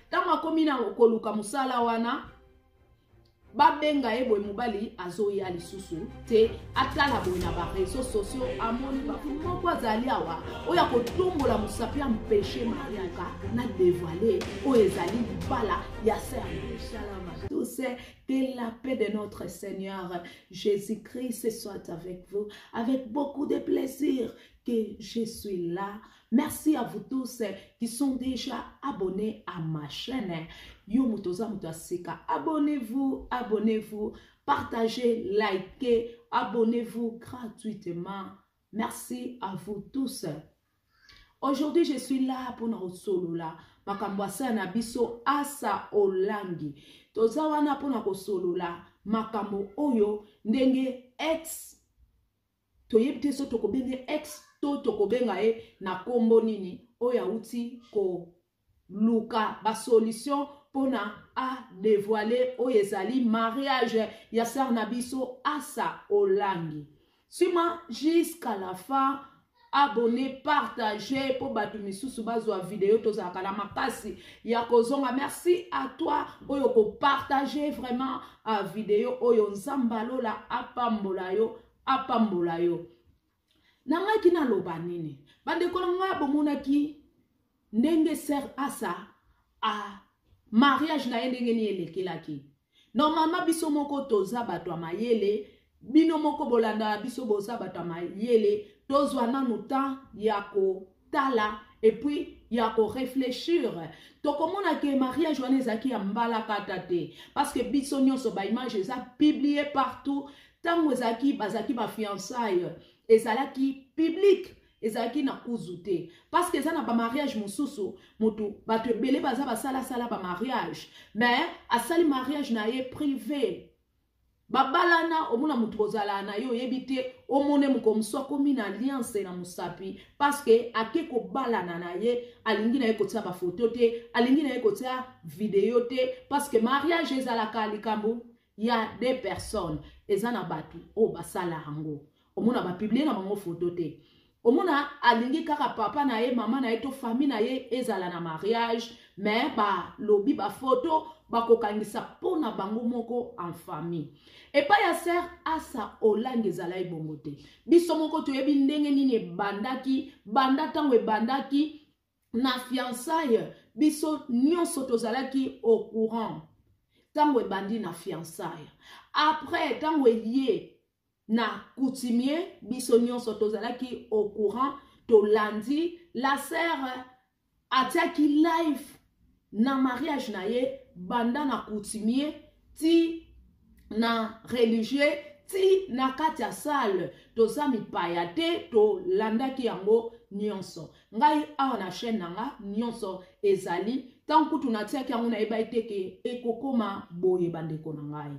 Ntango akomi na koluka mosala wana, babenga ye boye, mobali azoya lisusu te. Atala boye na bareseau sociaux, amoni bato moko azali awa oyo akotombola mosapi ya mpeshe mariaka na devoile oyo ezali libala ya ser. Tous, que la paix de notre Seigneur Jésus-Christ soit avec vous. Avec beaucoup de plaisir que je suis là. Merci à vous tous qui sont déjà abonnés à ma chaîne. Yo moto oza moto ya sika, abonnez-vous, abonnez-vous, partagez, likez, abonnez-vous gratuitement. Merci à vous tous. Aujourd'hui, je suis là pour kosolola makambo asala na biso Asa Olangi. Toza wana mpona kosolola makambo oyo ndenge ex, toyebi te so tokobenge ex to tokobenga ye na nkombo nini, oyo awuti koluka basolution mpona adévoile oyo ezali mariage ya sœur na biso Asa Olangi. Suis-moi jusqu'à la fin, abonné, partage mpo bato misusu bazwa video. Tozalaka na makasi ya kozonga. Merci à toi oyo kopartage vraiment video oyo. Nzambe alola apambola yo, apambola yo. Nangaki naloba nini, bandeko na ngai? Bomonaki ndenge sœur Asa a mariage na ye ndenge nini elekelaki. Normalement, biso moko toza bato ya mayele, bino moko bolandaka biso, boza bato ya mayele. Tozwa nanu temps ya kotala et puis ya korefléchir. Tokomona ke mariage wana ezalaki ya mbalakata te, parce que biso nyonso baimage eza publié partout. Ntango ezalaki, bazalaki bafiançailles, ezalaki public, ezalaki na kuzu te, parce que eza na bamariage mosusu, motu bato ebele baza basalasala bamariage, mais asali mariage na ye privé, babalana. Omona motu bozalaka na ye, oyebi te, omone moko mosu akomi na alliance na mosapi, parce que ake kobalana na ye, alingi na ye kotia bafoto te, alingi na ye kotia video te, parce que mariage ezalaka likambo ya deux personnes. Eza na bato oyo basala yango, omona bapublier na bango foto te. Omona alingi kaka papa na ye, mama na ye to famille na ye ezala na mariage, mais balobi bafoto bakokangisa mpo na bango moko en famille. Epai ya sœur Asa Olangi ezalaki bongo te. Biso moko toyebi ndenge nini ebandaki. Banda ntango ebandaki na fiançaille, biso nyonso tozalaki au courant. Ntango ebandi na fiançaille, après ntango eye na coutumier, biso nyonso tozalaki au courant. Tolandi la sœur atiaki live na mariage na ye, banda na coutumier ti na religieux ti na kati ya salle. Toza mipaya te, tolandaki yango nyonso. Ngai awa na chaîne na nga nyonso ezali. Ntango kutu natiaki yango, nayebaki te ke ekokoma boye, bandeko na ngai.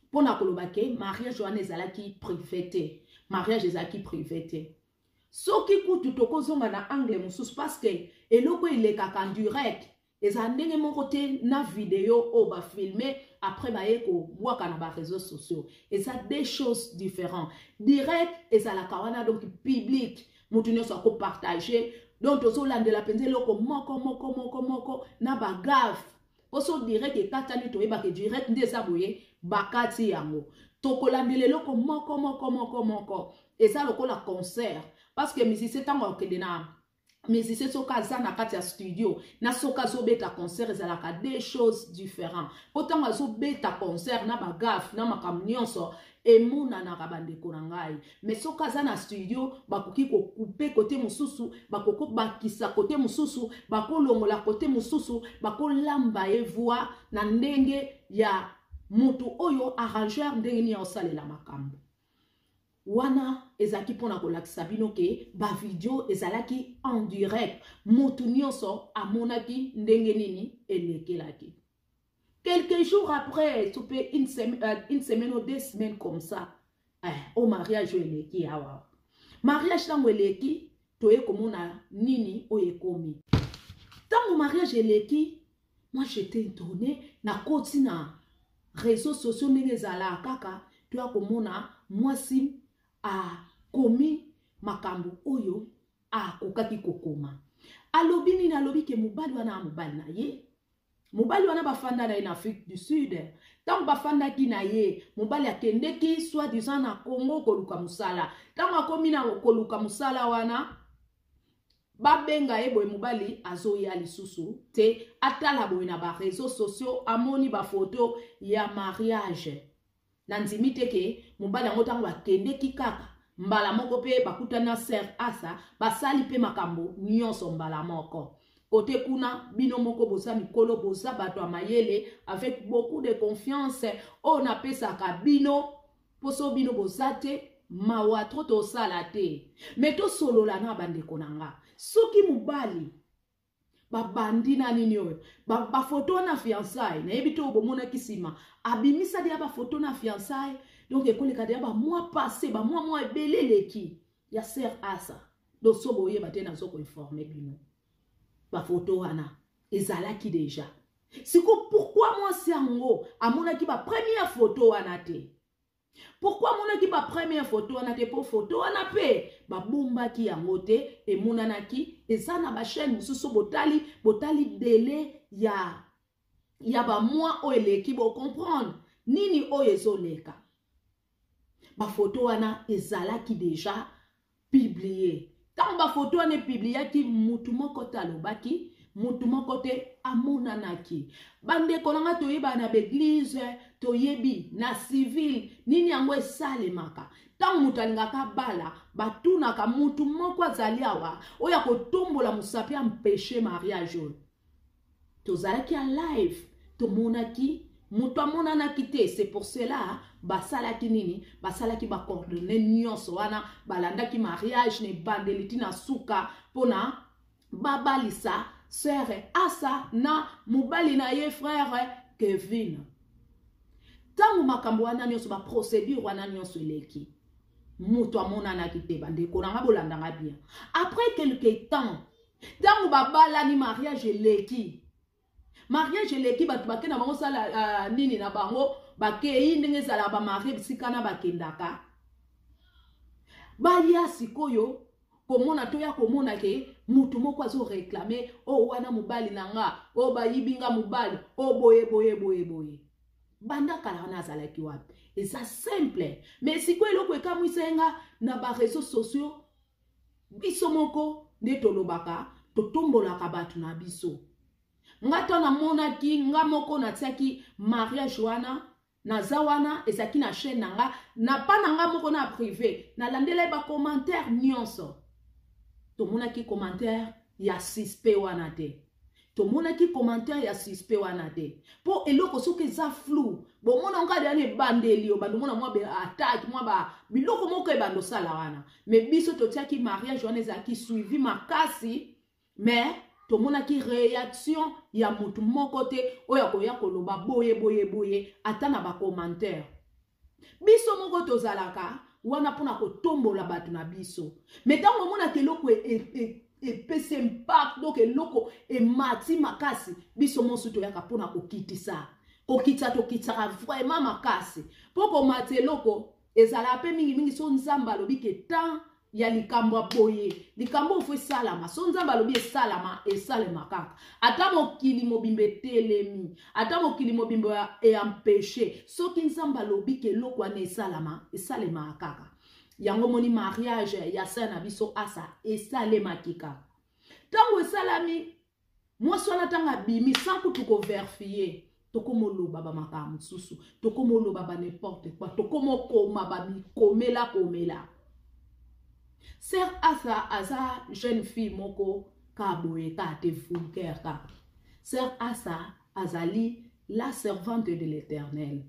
Mpo na koloba ke mariage wana ezalaki privé te, mariage ezalaki privé te. Soki kutu tokozonga na angle mosusu, parce que eloko elekaka en direct eza ndenge moko te na video oyo bafilme, après baye kobwaka na baréseaux sociaux. Eza deux choses différents. Direct ezalaka wana, donc public, motu nyonso akopartage. Donc tozolandela mpenza eloko moko moko moko moko na bagaffe, mpo so direct ekatani, toyebaka direct nde eza boye, bakati yango. Tokolandela eloko moko moko moko moko. Eza lokola concert, parce que musicien, ntango akokende na musicien, soki aza na kati ya studio na soki azobeta concert, ezalaka deux choses différents. Mpo ntango azobeta concert, na bagaffe na makambo nyonso emonanaka, bandeko na ngai. Mais soki aza na studio, bakoki kocouper côté mosusu, bakoki kobakisa côté mosusu, bakolongola côté mosusu, bakolamba ye voix na ndenge ya motu oyo arrangeur, ndenge nini aosalela makambo wana. Ezalaki mpona kolakisa bino ke bavideo ezalaki en direct, motu nyonso amonaki ndenge nini elekelaki. Quelques jours après, to mpe une semaine ou 2 semaines comme ça, au mariage oyo eleki awa, mariage ntango eleki, toye komona nini oyo ekomi. Ntango mariage eleki, moi j'étais étonné. Nakoti na réseaux sociaux, ndenge ezalaka kaka, toya komona mwasi akomi makambo oyo akokaki kokoma. Alobi nini? Alobi ke mobali wana ya mobali na ye. Mobali wana bafanda na ye na Afrique du Sud. Ntango bafandaki na ye, mobali akendeki soit disant na Congo koluka mosala. Ntango akomi na koluka mosala wana, babenga ye boye, mobali azoya lisusu te. Atala boye na bareseau sociaux, amoni bafoto ya mariage. Nandimi te ke mobali yango ntango akendeki kaka mbala moko mpe bakutani na sœur Asa, basali mpe makambo nyonso mbala moko. Kote kuna bino moko boza mikolo, boza bato ya mayele, avec beaucoup de confiance oyo napesaka bino, mposo bino boza te mawa tro tosala te. Me tosolola na bandeko na nga, soki mobali babandi na nini oyo bafoto wana fiançailles, nayebi te oyo bomonaki nsima abimisa deya bafoto na fiançailles, donc ekoleka deya bamois passé, bamois mwa ebele eleki ya sœur Asa. Donc so boyeba te, nazo koinforme bino, bafoto wana ezalaki deja. Siko pourquoi mwasi yango amonaki bapremière photo wana te? Pourquoi amonaki bapremière photo wana te? Mpo photo wana mpe babombaki yango te, emonanaki. Eza na bachaîne mosusu, botali botali délai ya bamois oyo eleki, bocomprendre nini oyo ezoleka. Bafoto wana ezalaki deja publié. Ntango bafoto wana epubliaki, mutu moko te alobaki, mutu moko te amonanaki. Bandeko na nga, toyeba na baeglise, toyebi na civile nini yango esalemaka. Ntango moto alingaka bala, batunaka mutu moko azali awa oyo akotombola mosapi ampeshe mariage oyo. Tozalaki ya live, tomonaki moto amonanaki te. C'est pour cela basalaki nini? Basalaki bacoordonne nyonso wana, balandaki mariage na ebandeli ntina suka mpona babalisa sœur Asa na mobali na ye, frère Kevin. Ntango makambo wana nyonso, baprocédure wana nyonso eleki, moto amonanaki te. Bandeko na nga, bolandanga bien. Après quelque temps, ntango babalani, mariage eleki, mariage eleki, bato bake na bango sala nini na bango, bakei ndenge ezalaka, bamarie bisika na bakendaka, baya sikoyo komona, toya komona ke mutu moko azoréclame: "O wana mobali na nga, o bayibi nga mobali, o boye boye boye boye." Banda kala wana azalaki wapi? Eza simple. Mais sikoyo eloko ekamwisa nga na bareseau sociaux, biso moko nde tolobaka, totombolaka bato na biso. Nga to namonaki, nga moko natiaki mariage wana, naza wana, ezalaki na chaîne na nga, na pa na nga moko na privé, nalandela ye bacommentaire nyonso. Tomonaki commentaire ya suspect wana te, tomonaki commentaire ya suspect wana te, mpo eloko soki eza flou, bomona ngo kaka na ebandeli, obanda omona mwa attaque, mwa ba biloko moko ebanda osala wana. Mais biso totiaki mariage wana, ezalaki suivi makasi, mais tomonaki réaction ya motu moko te oyo akoya koloba boye boye boye, ata na bacommentaire. Biso moko tozalaka wana mpona kotombola bato na biso, mais ntango omonaka eloko epesi impact, donc eloko emati makasi, biso mosu toyaka mpona kokitisa, kokitisa, tokitisaka vraiment makasi. Mpo komata eloko ezalaka mpe mingimingi so Nzambe alobi ke temps ya likambo ya boye, likambo oyo fo esalama. So Nzambe alobi esalama, esalema kaka, ata mokili mobimba etelemi, ata mokili mobimba eempêche. Soki Nzambe alobi ke eloko wana esalama, esalemaka kaka. Yango moni mariage ya sœur na biso Asa esalemaki kaka. Ntango esalami, mwasi wana ntango abimi, sans kutu kovérifier, tokomoloba bamakambo mosusu, tokomoloba ba n'importe quoi, tokomokoma bamikomela komela. Sœur Asa aza jeune fille moko ka boye ka te, vulgaire kaka. Sœur Asa azali la servante de l'Éternel,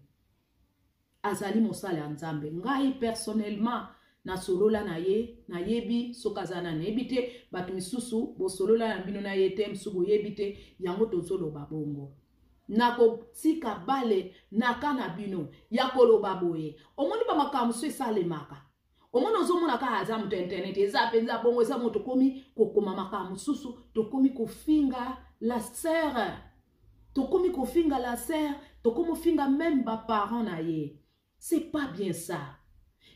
azali mosala ya Nzambe. Ngai personnellement nasolola na ye, nayebi soki aza na, nayebi te. Bato misusu bosolola na bino na ye te, mosusu boyebi te. Yango tozoloba bongo, nakotika bale naka na bino ya koloba boye. Omoni bamakambo mosusu esalemaka, omoni, ozomona kaka aza moto ya internet, eza mpenza bongo, eza moto. Tokomi kokoma makambo mosusu, tokomi kofinga la sœur, tokomi kofinga la sœur, tokomi kofinga même baparent na ye. C'est pas bien ça.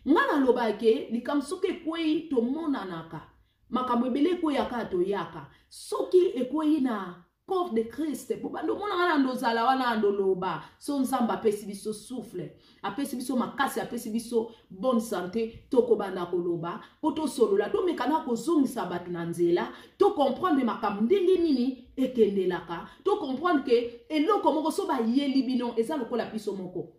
Nga nalobake likambo soki ekwei, tomonanaka makambo ebele ekweyaka, toyaka soki ekwei na Corps de Christ, bobanda omona nga na ndozala wana na ndoloba so Nzambe apesi biso souffle, apesi biso makasi, apesi biso bonne santé, tokobanda koloba mpo tosolola, tomeka na kozongisa bato na nzela, to comprendre makambo ndenge nini ekendelaka, to comprendre ke eloko moko so bayeli bino eza lokola biso moko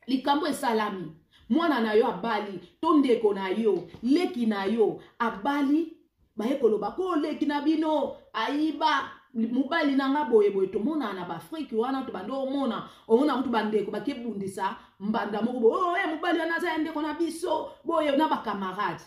likambo esalami, mwana na yo abali to ndeko na yo, leki na yo abali, baye koloba ko leki na bino ayiba mobali na nga boye boye. Tomonana na baafrike wana, tobanda omona omona kutu bandeko bakebundisa mbanda moko boye, oh, mobali wana aza ya ndeko na biso boye na bakamarade.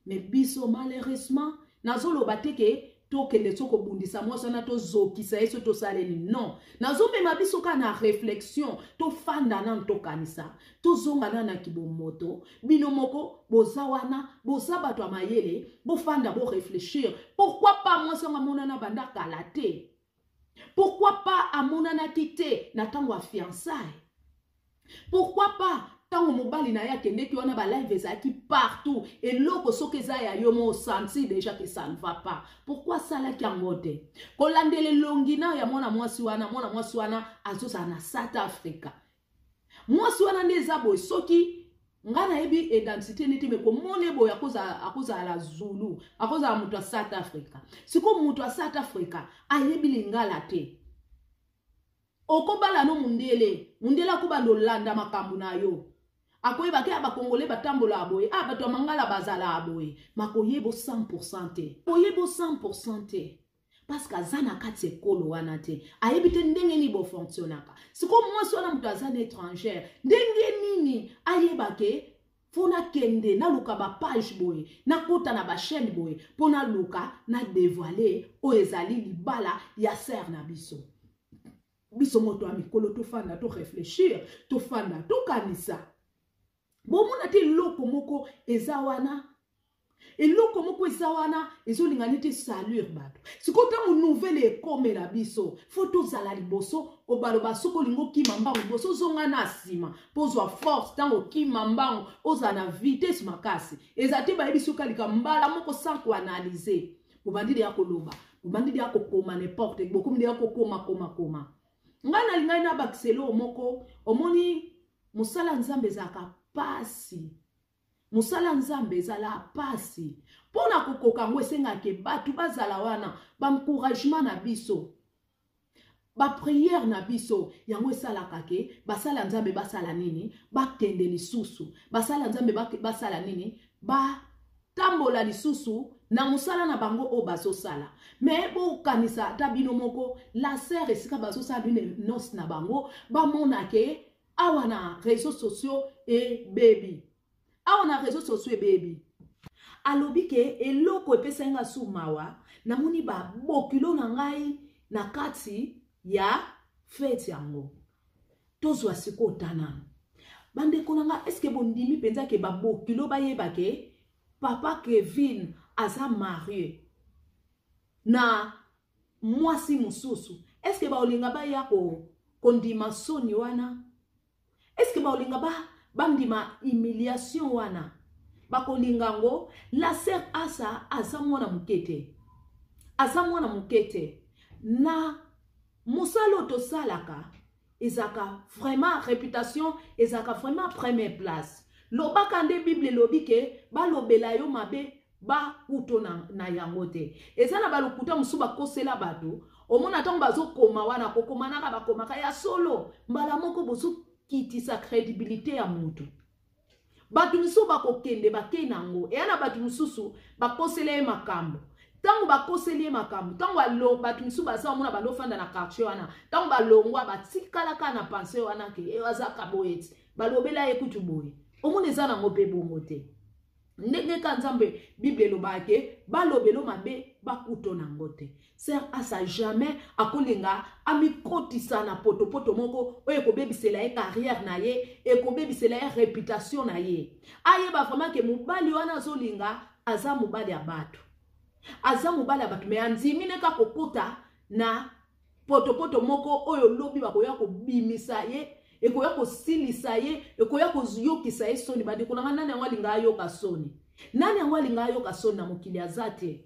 Mais biso malheureusement, nazoloba te ke tokende so kobundisa mwasi wana, tozokisa ye so tosaleli, non. Nazomema biso kaka na réflexion, tofanda nanu, tokanisa, tozonga nanu na kibomoto. Bino moko boza wana, boza bato ya mayele, bofanda, boréfléchir. Pourquoi pas mwasi yango amonana banda kala te? Pourquoi pas amonanaki te na ntango ya fiançailles? Pourquoi pas ntango mobali na ye akendeki wana, balive ezalaki partout? Eloko soki eza ya yo mo, osentir déjà que ça ne va pas. Pourquoi asalaki yango te? Kolandela elongi na ya mwana mwasi wana, mwana mwasi wana azozala na South Africa. Mwasi wana nde eza boye, soki ngai nayebi identité neti me komona boye, akozala Zulu, akozala moto ya South Africa. Sikoyo moto ya South Africa ayebi lingala te. Okobala no mundele, mundele akobanda olanda makambo na yo, akoyeba ke ya bakongole batambola boye, a bato ya mangala bazala boye, makoyeba 100 te, koyeba 100 te, parce que aza na kati ekolo wana te, ayebi te ndenge nini bofonctionnaka. Sikoyo mwasi wana, moto aza na étrangère, ndenge nini ayeba ke mpo nakende naluka bapage boye, nakota na bachaîne boye, mpo naluka na dévoile oyo ezali libala ya sœur na biso? Biso moto ya mikolo, tofanda, toréfléchir, tofanda, tokanisa. Bomona te eloko moko eza wana, eloko moko eza wana ezolinga neti salir bato. Sikoyo ntango nouvelle ekomela biso, faut tozala liboso. Obaloba soki olingi okima mbango liboso, ozonga na nsima mpo ozwa force. Ntango okima mbango, ozala na vitesse makasi. Eza te bayebi soki alika mbala moko sans koanalyser, bobandi deya koloba, bobandi deya kokoma n'importe, bokomi deya kokoma koma koma. Ngai nalingai nabakisa eloko moko. Omoni, mosala Nzambe ezalaka pasi, mosala Nzambe ezala pasi. Mpo na kokoka yango, esengaka bato bazala wana, baencouragement na biso, baprière na biso. Yango esalaka ke basala Nzambe basala nini? Bakende lisusu. Basala Nzambe basala nini? Batambola lisusu na mosala na bango oyo bazosala. Me bokanisa ata bino moko, la sœur, esika bazosala bino noce na bango, bamona ke awa na réseaux sociaux ebebi, awa na réseaux sociaux ebebi. Alobi ke eloko epesai nga su mawa, namoni babokilo na ngai na kati ya fête yango. Tozwa sikoyo tanano, bandeko na nga, eske bondimi mpenza ke babokilo bayeba ke papa Kevin aza marie na mwasi mosusu? Eske baolinga baya kondima soni wana? Eske baolinga bandima humiliation wana? Bakolinga yango? La sœur Asa aza mwana moke te, aza mwana moke te. Na mosala oyo tosalaka, ezalaka vraiment réputation, ezalaka vraiment première place. Lobaka nde Bible elobi ke balobela yo mabe, bakuto na yango te. Eza na balokuta mosusu bakosela bato. Omona ntango bazokoma wana, kokomanaka, bakomaka ya solo, mbala moko bozokitisa crédibilité ya motu. Bato mosusu bakokende, bakei na yango. Eya na bato mosusu bakosela ye makambo. Ntango bakoseli ye makambo, ntango bato mosusu baza omona bandofanda na quartier wana, ntango balongwa, batikalaka na pensée wana ke azaka boye ti balobela ye kutu boye. Omona eza nango mpe bongo te. Ndenge ka Nzambe, Bible elobaka ke balobelo mabe, bakuto nango te. Sœur Asa jamais akolinga amikotisa na potopoto moko oyo ekobebisela ye carrière na ye, ekobebisela ye réputation na ye. Ayeba vraiment ke mobali wana azolinga aza mobali ya bato, aza mobali ya bato, me andimi neka kokota na potopoto moko oyo lobi bakoya kobimisa ye, ekoya kosilisa ye, ekoya koyokisa ye soni. Bandeko na nga, nani yango alinga ayoka soni? Nani yango alinga ayoka soni na mokili? Aza te.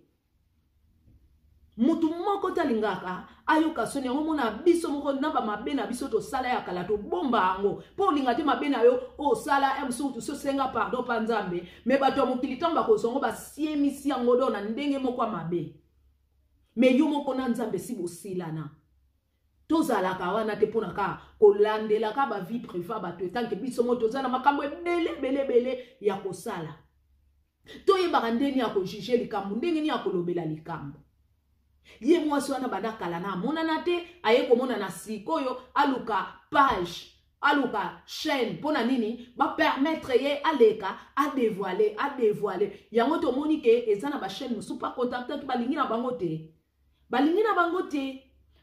Mutu moko te alingaka. ayoka soni. Yango mona biso moko na bamabe na biso tosala ya kala, tobomba yango mpo olinga te mabe na yo osala ya mosusu tososenga pardon mpa Nzambe. Me bato ya mokili, ntango bakozwa yango, basiemisi yango do na ndenge moko ya mabe. Me yo moko na Nzambe si bosilana. Tozalaka wana te mpona kaka kolandelaka bavie privée bato, etanke biso mo toza na makambo ebele ebele ebele ya kosala. Toyebaka ndenge ya kojuger likambo, ndenge nini ya kolobela likambo. Ye mwasi wana, banda kala na amonana te, aye komonana sikoyo. Aluka page, aluka chaîne, mpo na nini bapermettre ye aleka, adévoile, adévoile yango? Tomoni ke eza na bachaîne mosusu bacontactaki, balingi na bango te, balingi na bango te,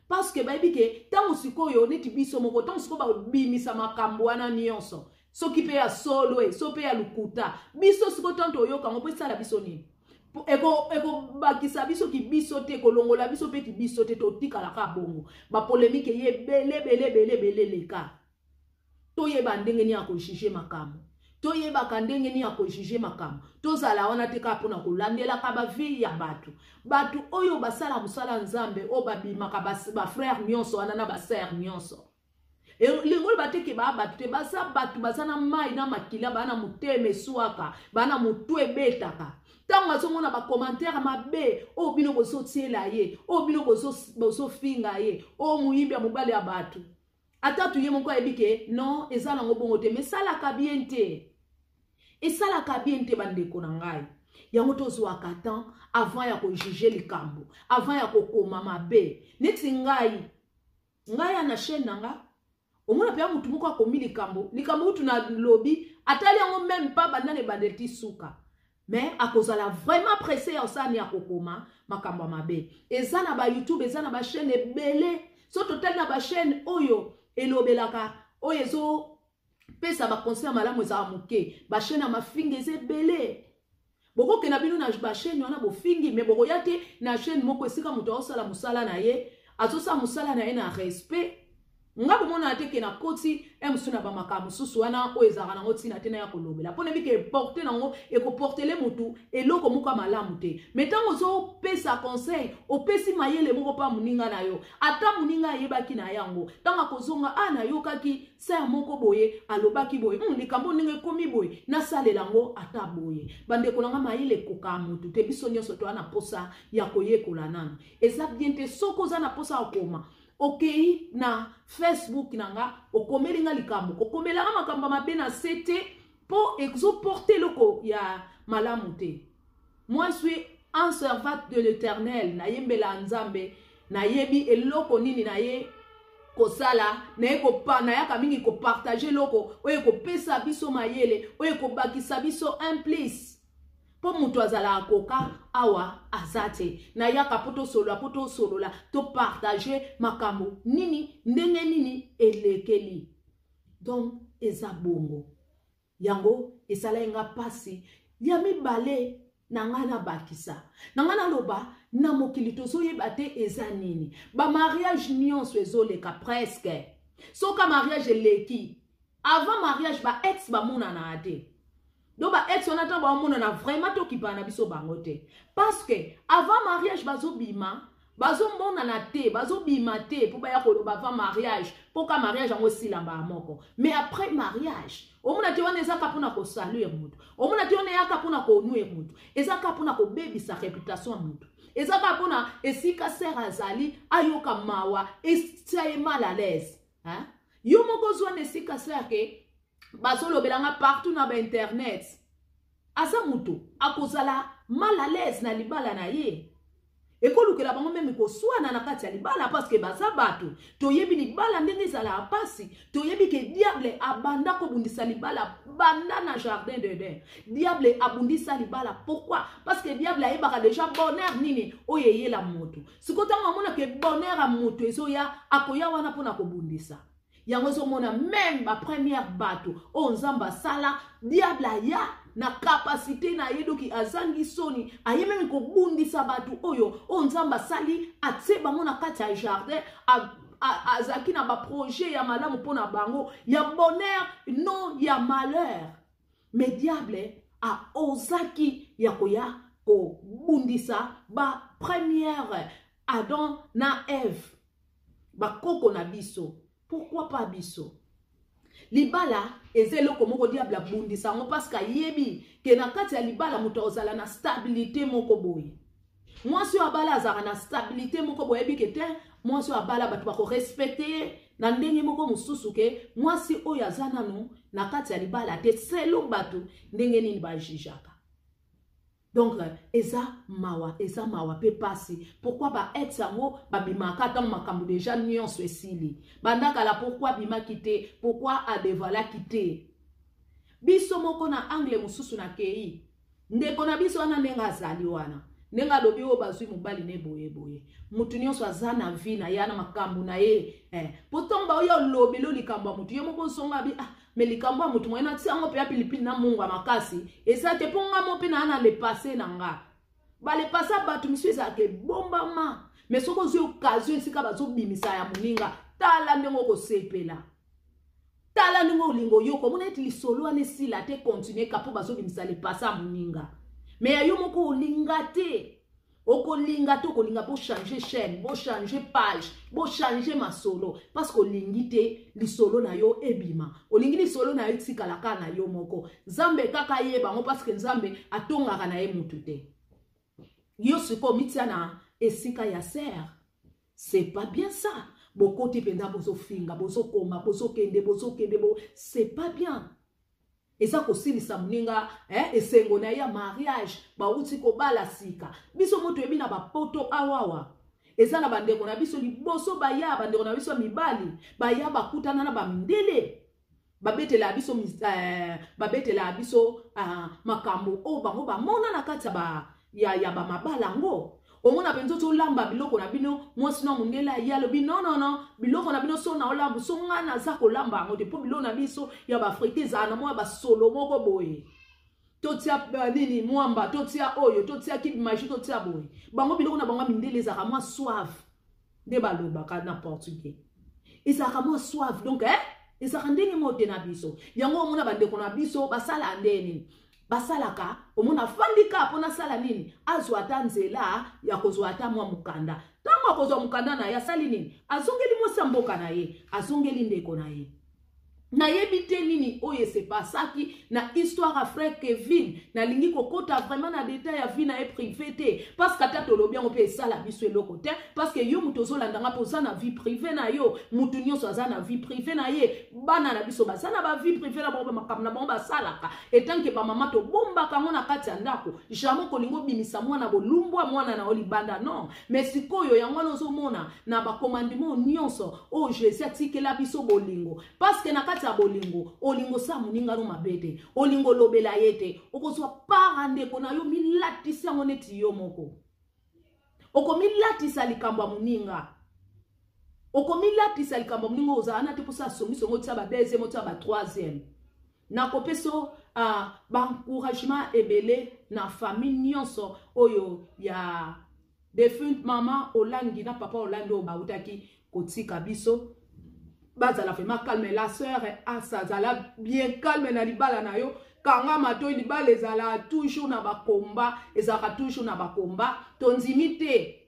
parce que bayebi ke ntango sikoyo, neti biso moko, ntango sikoyo babimisa makambo wana nyonso, soki mpe ya solo e so mpe ya lokuta, biso sikoyo ntango toyoka yango, mpo esala biso nini? Ekobakisa biso kibiso te, kolongola biso mpe kibiso te. Totikalaka bongo, bapolémique ye ebele ebele ebele ebele eleka. Toyeba ndenge nini ya kojuger makambo, toyebaka ndenge nini ya kojuger makambo. Tozala wana te kaka mpona kolandelaka bavie ya bato. Bato oyo basala mosala Nzambe, oyo babimaka, bafrère nyonso wana na basœur nyonso, elingi oloba te ke baa bato te. Baza bato, baza na mai na makila, baa na motema eswaka, baa na motu ebetaka. Ntango azomona bacommentaire mabe oyo bino bozotiela ye, oyo bino bozofinga ye, oyo moyimbi ya mobali ya bato, ata tu ye moko ayebi ke non, eza nango bongo te, mais esalaka bien te, esalaka bien te, bandeko na ngai. Yango tozwaka temps avant ya kojuger likambo, avant ya kokoma mabe. Neti ngai, ngai ya na chaîne na nga, omona mpenza motu moko akomi likambo, likambo kutu nalobi, atali yango même pas banda na ebandeli ti suka, mais akozala vraiment pressé ya osala ya kokoma makambo ya mabe. Eza na baYouTube, eza na bachaîne ebele. So totali na bachaîne oyo elobelaka, oyo ezopesa baconseil ya malamu, ezala moke. Bachaîne ya mafinga eza ebele. Bokokenda bino na bachaîne wana, bofingi, mais bokoya te na chaîne moko esika moto azosala mosala na ye, azosala mosala na ye na respect. Nga bomonana te ke nakoti mosusu na bamakambo mosusu wana oyo ezalaka nango ntina te na ya kolobela, mpo nayebi ke eporte nango ekoportele motu eloko moko ya malamu te. Mais ntango ozopesa conseil, opesi mayele moko mpa moninga na yo, ata moninga ayebaki na yango, ntango akozonga: "A, nayokaki sœur moko boye alobaki boye, likambo ndenge ekomi boye, nasalela yango ata boye." Bandeko na nga, mayele ekokaa motu te. Biso nyonso toya na posa ya koyekola nano. Eza bien te soki oza na posa ya koma, okei na Facebook na nga, okomeli nga likambo, kokomelanga makambo ya mabe na se te, mpo ezoporte eloko ya malamu te. Moi, suis un servante de l'Éternel. Nayembela Nzambe, nayebi eloko nini naye kosala. Naye nayaka mingi kopartager eloko oyo ekopesa biso mayele, oyo ekobakisa biso un plus, mpo moto azalaka koka awa aza te. Nayaka mpo tosolola, mpo tosolola, topartager makambo nini, ndenge nini elekeli. Donc eza bongo. Yango esalaki nga mpasi. Ya mibale na ngai nabakisa na ngai, naloba na mokili tozoyeba te eza nini. Bamariage nyonso ezoleka presque, soka mariage eleki, avant mariage baex bamonana te. Donc baex wana, ntango bamonana vraiment, tokipana na biso bango te, parce que avant mariage bazobima, bazomonana te, bazobima te mpo baya koloba avant mariage, mpo ka mariage yango esila mbala moko. Mais après mariage, omona te wana ezaka mpona kosalir motu, omona te wana eyaka mpona konuire motu, eza kaka mpona kobebisa réputation ya motu, eza kaka mpona esika sœur azali ayoka mawa, etia ye mal à l'aise. Yo moko ozwa na esika sœur ke bazolobelanga partout na bainternet, aza moto akozala mal à l'aise na libala na ye, ekolukela bango même koswana na kati ya libala, parce que baza bato. Toyebi libala ndenge ezalaka mpasi. Toyebi ke diable abanda kobundisa libala banda na jardin d'Eden. Diable abundisa libala pourquoi? Parce que diable ayebaka déjà bonheur nini oyo eyela moto. Sikoyo ntango amonaka bonheur ya moto ezoya, akoya wana mpona kobundisa yango. Ezomona même bapremière bato oyo Nzambe asala, diable aya na capacité na ye, doki azangi soni, aye même kobundisa bato oyo Nzambe asali, atie bango na kati ya jardin. Azalaki na baprojet ya malamu mpona bango, ya bonheur, non ya malheur. Mais diable aozaki ya koya kobundisa bapremière Adam na Eve. Bakoko na biso, pourquoi pas biso? Libala eza eloko moko diable abundisa yango, parce que ayebi ke na kati ya libala moto akozala na stabilité moko boye. Mwasi oyo abala azalaka na stabilité moko boye, ayebi ke te mwasi oyo abala bato bakorespecte ye na ndenge moko mosusu ke mwasi oyo aza nanu na kati ya libala te, selo bato ndenge nini bajijaka. Donc eza mawa, eza mawa pe pasi. Pourquoi ba ex yango babimaka ntango makambo deja nyonso esili banda kala? Pourquoi abimaki te? Pourquoi adevalaki te? Biso moko na angle mosusu nakei, ndeko na biso wana ndenge azali wana, ndenge alobi oyo bazwi mobali ne boye boye, motu nyonso aza na vie na ye, na makambo na ye, eh. Po ntongo baoya olobeli likambo ya motu, ye moko ozonga abi ah, me likambo ya motu moye natia yango mpe ya pilipili na mungu ya makasi eza te, mpo nga mo mpe naa na le passé na nga. Bale passé ya bato misusu ezalaka ebombama, me soki ozwi occasion esika bazobimisa ya moninga, tala ndenge okosepela, tala ndenge olinga oyoka, omona ete lisolo wana esila te, continue ka mpo bazobimisa le passé ya moninga, me ya yo moko olinga te. Okolinga te, okolinga bochange chaîne, bochange page, bochange masolo, parce que olingi te lisolo na yo ebima, olingi lisolo na yo etikala kaka na yo moko. Nzambe kaka ayeba yango, parce que Nzambe atongaka na ye mutu te. Yo sikoyo omitia na esika ya sœur, c'est pas bien ça. Bokoti mpenza, bozofinga, bozokoma, bozokende, bozokende, bo c'est pas bien. Eza kosilisa moninga, eh, esengo na ye ya mariage, bauti kobala sika. Biso mo toyebi na bapoto awawa eza na bandeko na biso liboso baya, bandeko na biso ya mibali baya, bakutana na bamindele, babetela biso, eh, babetela biso makambo oyo bango bamona na kati ya ba ya bamabala yango. Omona mpenza ozolamba biloko na bino, mwasi na mondele aye alobi non, non, non, biloko na bino so na olamba, so nga naza kolamba yango te, mpo biloko na biso ya baafrika ezala na mwa basolo moko boye, totia nini mwamba, totia oyo, totia kibimaji, totia boye. Bango biloko na bango ya mindele ezalaka mwa suave, nde balobaka na portugais ezalaka mwa suave. Donc, eh, ezalaka ndenge moko te na biso. Yango omona bandeko na biso basala nde nini basalaka, omona afandi kaka mpo nasala nini, azwa ata nzela ya kozwa ata mwa mokanda. Ntango akozwa mokanda na ye, asali nini? Azongeli mwasi ya mboka na ye, azongeli ndeko na ye. Nayebi te nini oyo esepasaki na histoire ya frère Kevin. Nalingi kokota vraiment na detail ya vie na ye privé te, parce que ata tolobi yango mpe esala biso eloko te, parce que yo moto ozolanda nga mpe oza na vie privé na yo. Motu nyonso aza na vie privé na ye. Bana na biso baza na bavie privé na bango, bamakambo na bango basalaka etanke bamama, tobombaka yango na kati ya ndako. Jamais kolinga obimisa mwana bolumbwa mwana na yo libanda, non. Mais sikoyo yango wana ozomona na bakomandimo nyonso oyo Jésus atikela biso, bolingo, parce que na kati ya bolingo, olingo osala moninga no mabe te, olingo olobela ye te, okozwa para ndeko na yo, milatisi yango neti yo moko okomilatisa likambo ya moninga, okomilatisa likambo ya moninga. Ozala na te mposa asongisongo, otia ba deuxième, otia ba troisième. Nakopesa baencouragement ebele na famille nyonso oyo ya défunte mama Olangi na papa Olangi oyo bautaki kotika biso. Bazala vraiment calme. La sœur Asa, azala bien calme na libala na yo, kanga matoi. Libala ezala toujours na bakomba, ezalaka toujours na bakomba. Tondimi te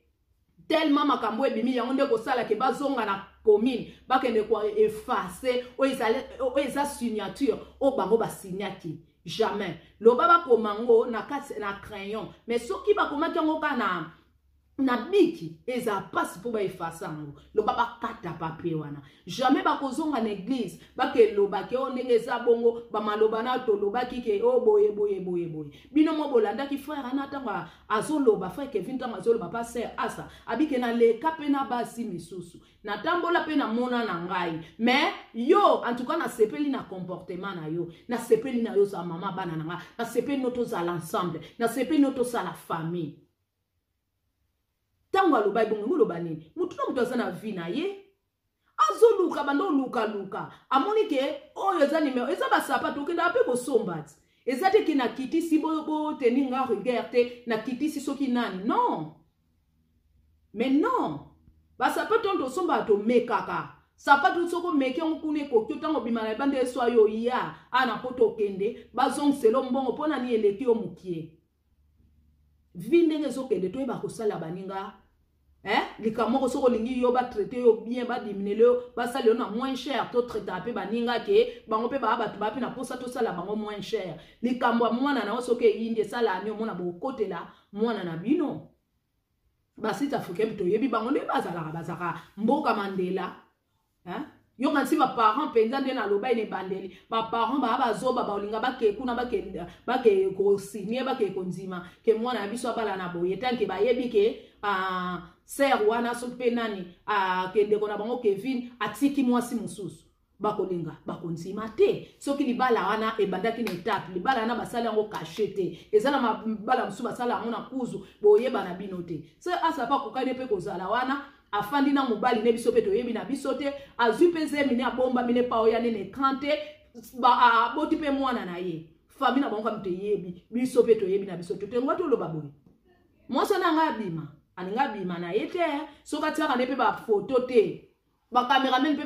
tellement makambo ebimi, yango nde kosalaka bazonga na commune, bakende koeffacer oyo eza signature oyo bango basignaki. Jamais loba bakoma yango na kati na crayon, mais soki bakomaki yango kaka na bic, eza mpasi mpo baeffacer yango. Loba bakata papier wana, jamais bakozonga na église, bakelobaki oyo ndenge eza bongo, bamaloba na tolobaki ke oyo boye boye boye boye. Bino mo bolandaki frère ana ntango azoloba, frère Kevin ntango azoloba, pa sœur Asa abike naleka mpe na basi misusu, natambola mpe namona na ngai, mais yo en tout cas nasepeli na comportement na yo, nasepeli na yo ozala mama bana na ngai, nasepeli no tozala ensemble, nasepeli no tosala famille. Ntango aloba ebongo, oloba nini? Motu na moto aza na vie na ye, azoluka banda olukaluka, amoni ke oyo eza nimero, eza basapato, okendaka mpe kosomba ti eza te ke nakitisi, boteni nga rigueur te, nakitisi soki nani, non. Mais non, basapato wana tosombaka, tomekaka sapato. Soki omeki yango kuna ekoki, ntango obima na ebanda eswa yo ya a na mpo tokende bazongisela mbongo mpo nani eleki yo mokie. Vi ndenge ezokende, toyeba kosala baninga. Eh, likambo moko soki olingi yo batraite yo bien, badiminele yo, basala yo na moins cher, totraitaka mpe baninga ke bango mpe baa bato baa mpe na mposa tosala bango moins cher. Likambo ya mwana na yo soki eyindi esalami, omona bokotela mwana na bino. Basite africain toyebi bango nde bazalaka, bazalaka mboka Mandela, hein? Yoka nsi baparent mpenza nde naloba ene ebandeli, baparent baa bazoba, baolinga bake kuna, bake kosigne, bake kondima ke mwana ya biso abala na boye, tanke bayebi ke ser wana soki mpe nani, ke ndeko na bango Kevin atiki mwasi mosusu, bakolinga bakondima te. Soki libala wana ebandaki na etape, libala wana basali yango caché te. Eza na mabala mosusu basala yango na kuzu, boyeba na bino te. Se asa mpe akokani mpe kozala wana afandi na mobali ne, biso mpe toyebi na biso te. Azwi mpe zemi ne, abombami ne pa oya ne na écran te, aboti mpe mwana na ye, famille na bango kami toyebi, biso mpe toyebi na biso te. Toyengo toloba boye, mwasi wana anga abima, alingi abima na ye te. Soki atiaka ne mpe bafoto te, bacameraman mpe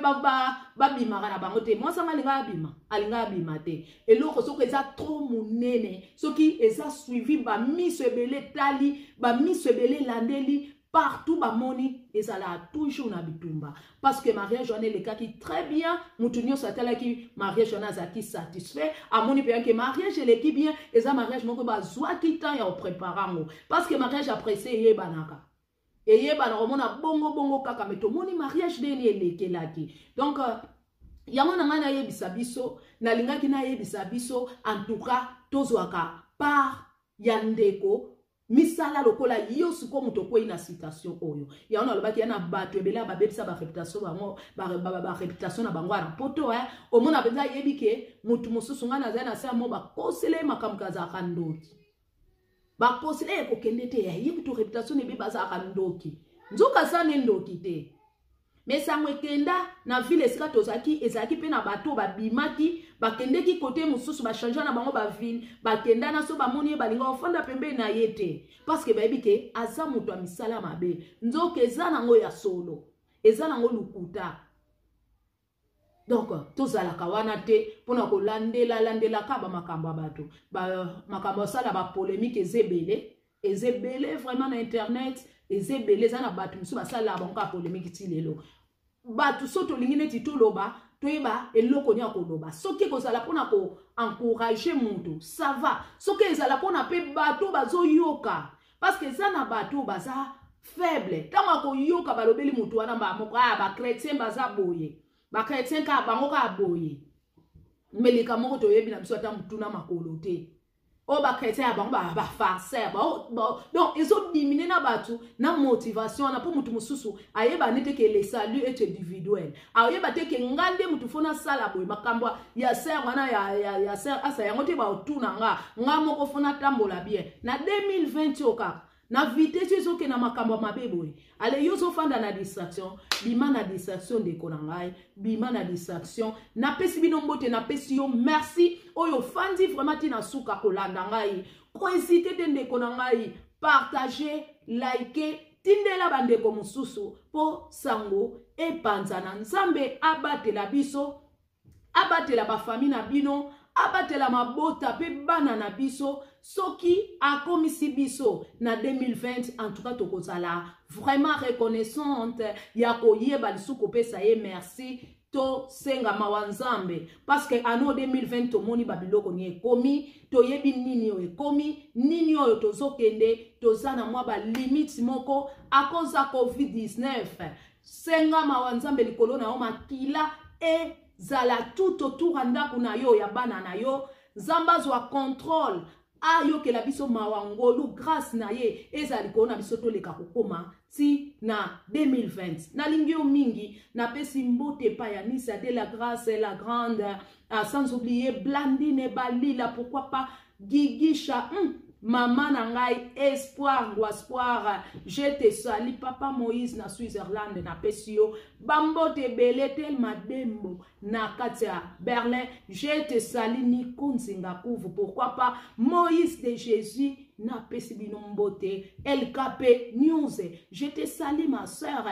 babimaka na bango te. Mwasi anga alinga abima, alinga abima te. Eloko soki eza trop monene, soki eza suivi, bamiso ebele etali, bamiso ebele elandeli partout, bamoni, ezalaka toujours na bitumba. Parce que mariage wana elekaki très bien, motu nyonso atalaki mariage wana azalaki satisfait, amoni mpenza ke mariage eleki bien. Eza mariage moko bazwaki temps ya koprépare yango, parce que mariage apresse eyebanaka, eyebana komona bongo bongo kaka. Me tomoni mariage ndeni elekelaki. Donc yango na ngai nayebisa biso, nalingaki nayebisa biso, en tout cas tozwaka part ya ndeko misala lokola yo. Sikoyo moto okwei na situation oyo, yango nalobaki ya na bato ebele ya babebisa baréputation bango, baréputation na bango na poto. Omona mpenza ayebi ke motu mosusu, ngai nazali na se mo, bakosela ye makambo kazalaka ndoki, bakosela ye kokende te, ayebi to réputation na ebeba, azalaka ndoki, nzoka aza ne ndoki te. Me sango ekenda na ville esika tozalaki, ezalaki mpe na bato babimaki, bakendeki kote mosusu, bachange na bango baville, bakenda na so bamoni ye, balinga kofanda pembeni na ye te, parce que bayebi ke aza moto ya misala mabe. Nzoka eza nango ya solo, eza nango lukuta. Donc tozalaka wana te mpona kolandela landelaka bamakambo ya bato, makambo asala bapolémique. Eza ebele, eza ebele vraiment na internet, eza ebele. Eza na bato mosusu basalaka bango kaka polémique ti lelo. Bato so tolingi neti toloba, toyeba eloko nini ya koloba. Soki ekozala mpona koencourage moto, ça va. Soki ezala mpona mpe bato bazoyoka, parce que eza na bato baza faible, ntango akoyoka balobeli motu wana mbala moko, aya bachrétien baza boye, bachrétien kaka bango kaka boye. Melika moko toyebi na biso ata motuna makolo te, oyo bachrétien ya bango bafarceur. Donc ezodimine na bato na motivation wana, mpo motu mosusu ayeba nde te ke le salut est individuel, ayeba te ke nga nde motu fo nasala boye. Makambo ya ser wana ya ser asa yango te, baotuna nga, nga moko fo natambola bien na 2020 oyo kaka na vitesse ezokenda, makambo ya mabe boye. Ale yo ozofanda na distraction, bima na distraction, ndeko na ngai, bima na distraction. Napesi bino mbote, napesi yo merci oyo ofandi vraiment ntina suka kolanda ngai. Kohésite te, ndeko na ngai, partage, like, tindela bandeko mosusu mpo sango epanzana. Nzambe abatela biso, abatela bafamille na bino, abatela mabota mpe bana na biso. Soki akomisi biso na 2020, en tout cas tokozala vraiment reconnaissante ya koyeba lisusu kopesa ye merci. Tosenga mawa Nzambe, parce que ano 2020 tomoni babiloko ni ekomi, toyebi nini oyo ekomi, nini oyo tozokende, toza na mwa balimite moko akoza COVID-19. Senga mawa Nzambe likolo na yo, makila ezala tout autour ya ndako na yo, ya bana na yo. Nzambe azwa contrôle, ayokela biso mawa, ngolu, grâce na ye ezala likolo na biso, toleka kokóma ti na 2020. Nalingi yo mingi, napesi mbote epai ya Nisa de la Grâce, la grande, sans oublier Blandine Balila, pourquoi pas Gigisha, mama na ngai Espoir Ngwaspoir, je te salue. Papa Moïse na Switzerland, napesi yo bambote ebele. Telma Dembo na kati ya Berlin, je te salue. Niko Nzinga Kuvu, pourquoi pas Moïse de Jésus, napesi bino mbote. LKP News, je te salue, ma sœur.